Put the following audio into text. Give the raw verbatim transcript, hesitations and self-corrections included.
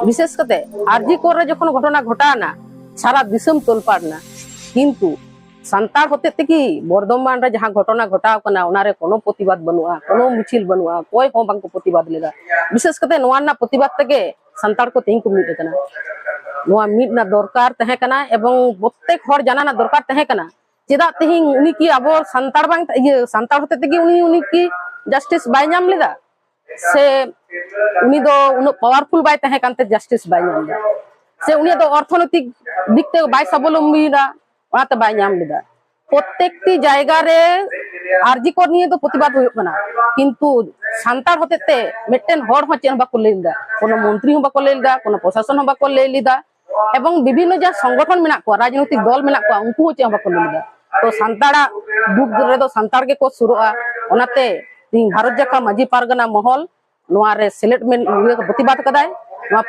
ᱵᱤᱥᱮᱥ ᱠᱟᱛᱮ ᱟᱨᱡᱤ ᱠᱚᱨᱮ ᱡᱚᱠᱷᱚᱱ ᱜᱷᱚᱴᱚᱱᱟ ᱜᱷᱚᱴᱟᱣᱱᱟ, ᱥᱟᱨᱟ ᱫᱤᱥᱚᱢ ᱛᱚᱞᱯᱟᱲ ᱮᱱᱟ, ᱠᱤᱱᱛᱩ ᱥᱟᱱᱛᱟᱲ ᱦᱚᱛᱮᱡ ᱛᱮᱜᱮ ᱵᱚᱨᱫᱷᱚᱢᱟᱱ ᱨᱮ ᱡᱟᱦᱟᱸ ᱜᱷᱚᱴᱚᱱᱟ ᱜᱷᱚᱴᱟᱣ ᱠᱟᱱᱟ, ᱚᱱᱟᱨᱮ ᱠᱳᱱᱳ ᱯᱨᱚᱛᱤᱵᱟᱫ ᱵᱟᱹᱱᱩᱜᱼᱟ, ᱠᱳᱱᱳ ᱢᱤᱪᱷᱤᱞ ᱵᱟᱹᱱᱩᱜᱼᱟ, ᱚᱠᱚᱭ ᱦᱚᱸ ᱵᱟᱝᱠᱚ ᱯᱨᱚᱛᱤᱵᱟᱫ ᱞᱮᱫᱟ᱾ ᱵᱤᱥᱮᱥ ᱠᱟᱛᱮ ᱱᱚᱣᱟ ᱨᱮᱱᱟᱜ ᱯᱨᱚᱛᱤᱵᱟᱫ ᱛᱮᱜᱮ ᱥᱟᱱᱛᱟᱲ ᱠᱚ ᱛᱮᱦᱮᱧ ᱠᱚ ᱢᱤᱫ ᱟᱠᱟᱱᱟ᱾ ᱱᱚᱣᱟ ᱢᱤᱫ ᱨᱮᱱᱟᱜ ᱫᱚᱨᱠᱟᱨ ᱛᱟᱦᱮᱸ ᱠᱟᱱᱟ ᱮᱵᱚᱝ ᱯᱨᱚᱛᱮᱠ ᱦᱚᱲ ᱡᱟᱱᱟ ᱨᱮᱱᱟᱜ ᱫᱚᱨᱠᱟᱨ ᱛᱟᱦᱮᱸ ᱠᱟᱱᱟ᱾ ᱪᱮᱫᱟᱜ ᱛᱮᱦᱮᱧ ᱩᱱᱤ ᱠᱤ ᱟᱵᱚ ᱥᱟᱱᱛᱟᱲ ᱵᱟᱝ, ᱤᱭᱟᱹ, ᱥᱟᱱᱛᱟᱲ ᱦᱚᱛᱮ ᱛᱮᱜᱮ ᱩᱱᱤ, ᱩᱱᱤ ᱠᱤ ᱡᱟᱥᱴᱤᱥ ᱵᱟᱭ ᱧᱟᱢ ᱞᱮᱫᱟ? ᱥᱮ ᱩᱱᱤ ᱫᱚ ᱩᱱᱟᱹᱜ ᱯᱟᱣᱟᱨᱯᱷᱩᱞ ᱵᱟᱭ ᱛᱟᱦᱮᱸ ᱠᱟᱱᱛᱮ ᱡᱟᱥᱴᱤᱥ ᱵᱟᱭ ᱧᱟᱢ ᱞᱮᱫᱟ? ᱥᱮ ᱩᱱᱤᱭᱟᱜ ᱫᱚ ᱚᱨᱛᱷᱚᱱᱳᱭᱛᱤᱠ ᱫᱤᱠ ᱛᱮ ᱵᱟᱭ ᱥᱟᱵᱚᱞᱚᱢᱵᱤᱭᱮᱱᱟ, ᱚᱱᱟᱛᱮ ᱵᱟᱭ ᱧᱟᱢ ᱞᱮᱫᱟ? ᱯᱨᱚᱛᱮᱠᱴᱤ ᱡᱟᱭᱜᱟ ᱨᱮ ᱟᱨᱡᱤ ᱠᱚᱨ ᱱᱤᱭᱮ ᱫᱚ ᱯᱨᱚᱛᱤᱵᱟᱫ ᱦᱩᱭᱩᱜ ᱠᱟᱱᱟ, ᱠᱤᱱᱛᱩ ᱥᱟᱱᱛᱟᱲ ᱦᱚᱛᱮ ᱛᱮ ᱢᱤᱫᱴᱮᱱ ᱦᱚᱲ ᱦᱚᱸ ᱪᱮᱫ ᱦᱚᱸ ᱵᱟᱠᱚ ᱞᱟᱹᱭ ᱞᱮᱫᱟ, ᱠᱳᱱᱳ ᱢᱚᱱᱛᱨᱤ ᱦᱚᱸ ᱵᱟᱠᱚ ᱞᱟᱹᱭ ᱞᱮᱫᱟ, ᱠᱳᱱᱳ ᱯᱨᱚᱥᱟᱥᱚᱱ ᱦᱚᱸ ᱵᱟᱠᱚ ᱞᱟᱹᱭ ᱞᱮᱫᱟ, ᱮᱵᱚᱝ ᱵᱤᱵᱷᱤᱱᱱᱚ ᱡᱟᱦᱟᱸ ᱥᱚᱝᱜᱚᱴᱷᱚᱱ ᱢᱮᱱᱟᱜ ᱠᱚᱣᱟ, ᱨᱟᱡᱽᱱᱳᱭᱛᱤᱠ ᱫᱚᱞ ᱢᱮᱱᱟᱜ ᱠᱚᱣᱟ, ᱩᱱᱠᱩ ᱦᱚᱸ ᱪᱮᱫ ᱦᱚᱸ ᱵᱟᱠᱚ ᱞᱟᱹᱭ ᱞᱮᱫᱟ᱾ ᱛᱚ ᱥᱟᱱᱛᱟᱲᱟᱜ ᱫᱩᱠ ᱨᱮᱫᱚ ᱥᱟᱱᱛᱟᱲ ᱜᱮᱠᱚ ᱥᱩᱨᱚᱜᱼᱟ᱾ ᱚᱱᱟᱛᱮ ᱛᱮᱦᱮᱧ ᱵᱷᱟᱨᱚᱛ ᱡᱟᱠᱟᱛ ᱢᱟᱹᱡᱷᱤ ᱯᱟᱨᱜᱟᱱᱟ ᱢᱚᱦᱚᱞ ᱱᱚᱣᱟ ᱨᱮ ᱥᱮᱞᱮᱫ ᱢᱮᱱ, ᱤᱭᱟᱹ, ᱯᱨᱚᱛᱤᱵᱟᱫ ᱠᱟᱫᱟᱭ᱾ ᱱᱚᱣᱟ